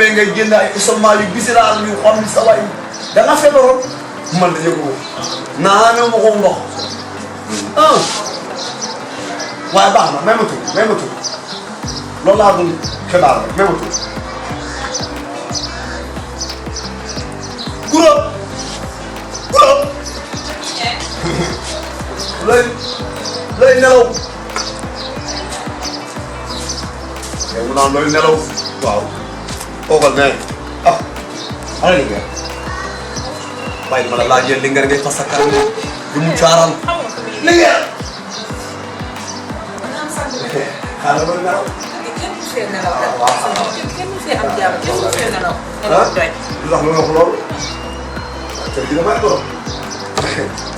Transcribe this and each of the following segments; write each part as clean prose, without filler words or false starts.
demee ngay génn ay isolement yu viscéral yu xam ni sa waay da nga feebaroon man de yëgu naanoo ma ko ndox waaye baax na may ma tudd loolu laa doon xibaar rek may ma tudd guro looy nelaw yow mu naan looy nelaw waaw kooku ne ah ana Linguère bàyyi ma la laajee Linguère ngay fas sa kanam du mu caaral Linguère xaaral ma nelaw lu tax lu wax loolu te dina may borom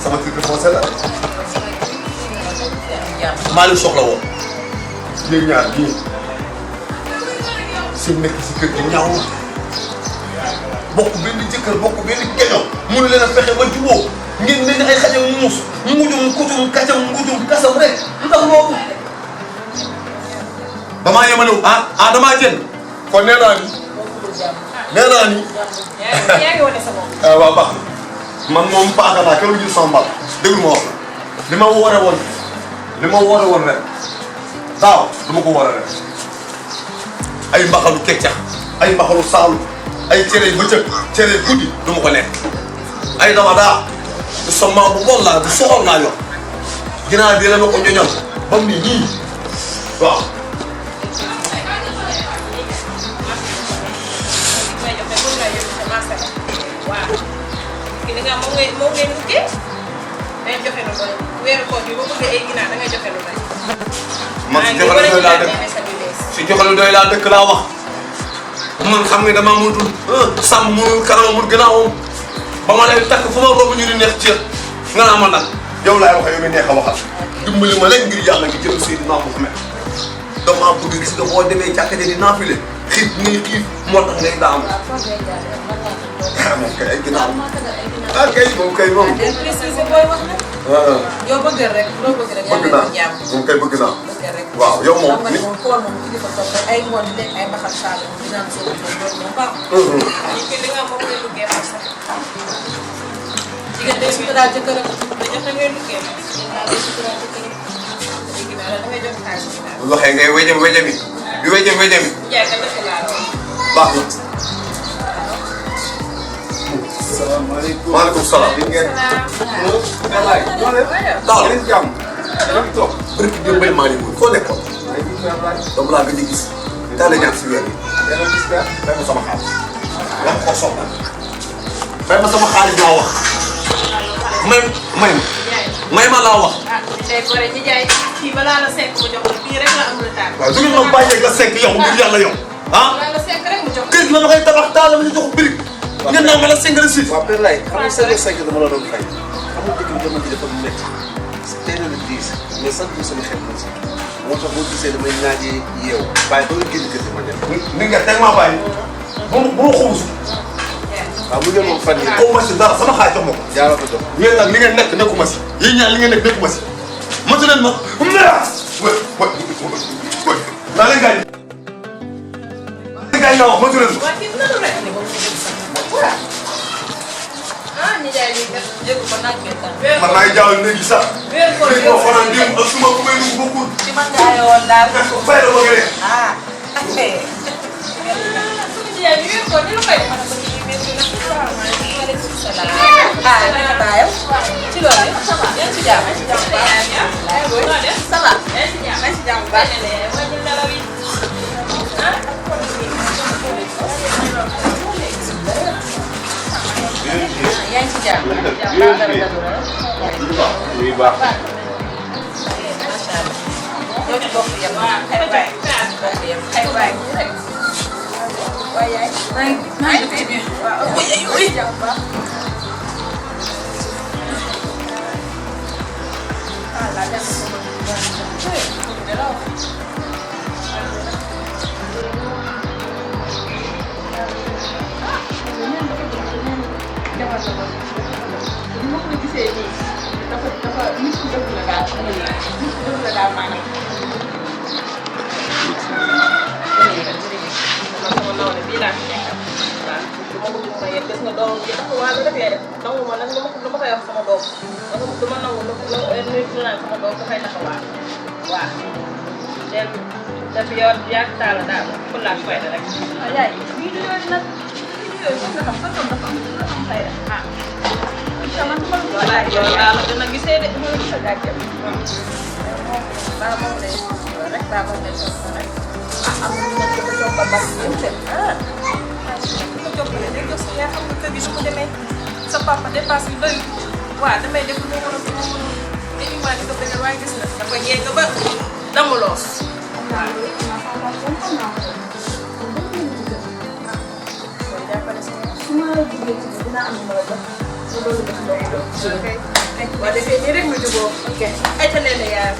sama truc foncé la maa leen soxla woon yéen ñaar ñii seen nekk si kër gi ñaaw bokk benn jëkkër bokk benn geño mënu leen a fexe ba jubóo ngeen mel ni ay xajam muus mujum kutum kacam ngujum kasam rek lu tax loolu damaa yemalewu damaa jël kon nee naa ni yaa ngi wane sa bopp. waaw baax man moom paaka naa kenn jël sama mbal déglu ma wax li ma woore woon ren daaw du ma ko woore ren ay mbaxalu keccax ay mbaxalu saalu ay cere bëccëg cere guddi du ma ko lekk ay dama daa du sama bu bon laa du soxal naa yor ginnaaw bi la ma ko ñoñal ba mu ni nii waaw moom ngay duggee day joxe lu bëri weeru koor bi boo bëggee ay ginaar da ngay joxe lu bëri. man si joxe lu doy laa dëkk laa wax man xam nga damaa mënatul sàmm mënul kanam mënul gannaawam ba ma lay takk fu ma romb ñu ni neex ci nga naa ma nag yow laay waxee yow mi neex a waxal dimbali ma rek ngir yàlla ngi jëm Seydina Muhammad dama bëgg gis nga boo demee jàkkate di naafile xiif ngay xiif moo tax ngay daamu moom kay ay ginnaaw kay moom kay moom. précisé booy wax nag. yow bëgg rek loo bëgg rek. bëgg naa moom kay bëgg naa. waaw yow moom nit moom koor moom kilifa toog rek ay ngoon di lekk ay mbaxal saal moom dinaa am solo loolu moom baax. li nga moom ngay duggee parce que. jigéen day suturaal jëkkëram da joxe ngay duggee day suturaal jëkkëram léegi nag da ngay jox xaalis bi daal. bu waxee ngay wéjam bi. jaay ka defe laa baax na. salaamaaleykum. maaleykum salaam. daal ngeen jàmm. ngeen toog. bëri na jëm bay maa ngi foo nekkoon. dama laa gëj a gis. daal la ñaan si weer bi. yàlla gis nga. fay ma sama xaalis. wax ko soxla. fay ma sama xaalis laa wax. may ma laa wax. tey boole ñi jaay kii balaa la sekk mu jox la bii rek la am retard. waaw du ngeen ma bàyyeeg la sekk yow ngir yàlla yow. balaa la sekk rek mu jox kër gi la ma koy tabax taal la ma ñu jox birig. ngeen naan ma la sekk la si. waaw Père Laye xam nga 5 dama la doon fay. xam nga dëkk bi dama ji dafa métti. tey la le 10 mais sant bi sama xel na si. moo tax boo gisee damay ñaajee yeewu. bàyyi ba nga génn kër gi ma dem. ni nga teg maa bàyyi. bu mu xuus. waaw mu ne moom fan yii. xaw ma si dara sama xaalis jox ma ko. jaaroo ko jox. yéen nag li ngeen nekk nekkuma si. yéen ñaar li ngeen nekk nekkuma si. mëntu leen ma. naa leen gaañ. naa leen gaañ naa wax mëntu leen ma. waaw kii dina doon rek ne ba mu jëm sax. voilà. ñi jaay lii kat jéego ko naaj ngeen tam. man maa ngi jaawal léegi sax. weer koor léegi moo fanaan démb ak suma ku may nu bokkul. ci man nga ayoon daal. fay la ma gën ah. ñi jaay weer koor ni lu koy def. waaleykum salaam. ah naka baayam. ci loolu yëpp ça va. yaa ngi ci jàmm. ça va. yaa ngi ci jàmm bu baax. yaa ngi ci jàmm. muy baax. macha allah. ñoo ci bokk yem. xëy na bokk yem. xëy na rek. waaye yaay. maa ngi fi bien. waaw oui. nawle bii laa fi nekkal waaw du ma ko dugg ma yegg gis nga doom bi taxawaale rek lay def nangu ma nag lu ma koy wax sama doom du ma nangu lu naan sama doom dafay taxawaale waaw dem def yow yaa taala daal pour la fayda rek. waaw yaay bii du yooyu nag bii du yooyu nga xam sa doom dafa am fayda ah. incha allah loolu daal la dina gisee de sa gàcce bi daa moom ne rek daa moom ne soxna rek ah am na ñu ko jox ba bas yëpp de ah ko jox ba léegi jox sa yaay xam nga kër gi su ko demee sa papa dépasse yu doyul waaw damay def lu ma mën a uniquement di ko bëggal waaye gis na dafa yegg ba damu loos waaw jàppale si su ma jugee ci dina am ma la jox loolu def loolu ok boo defee nii rek mu jubóo ok ay ta nee na yaay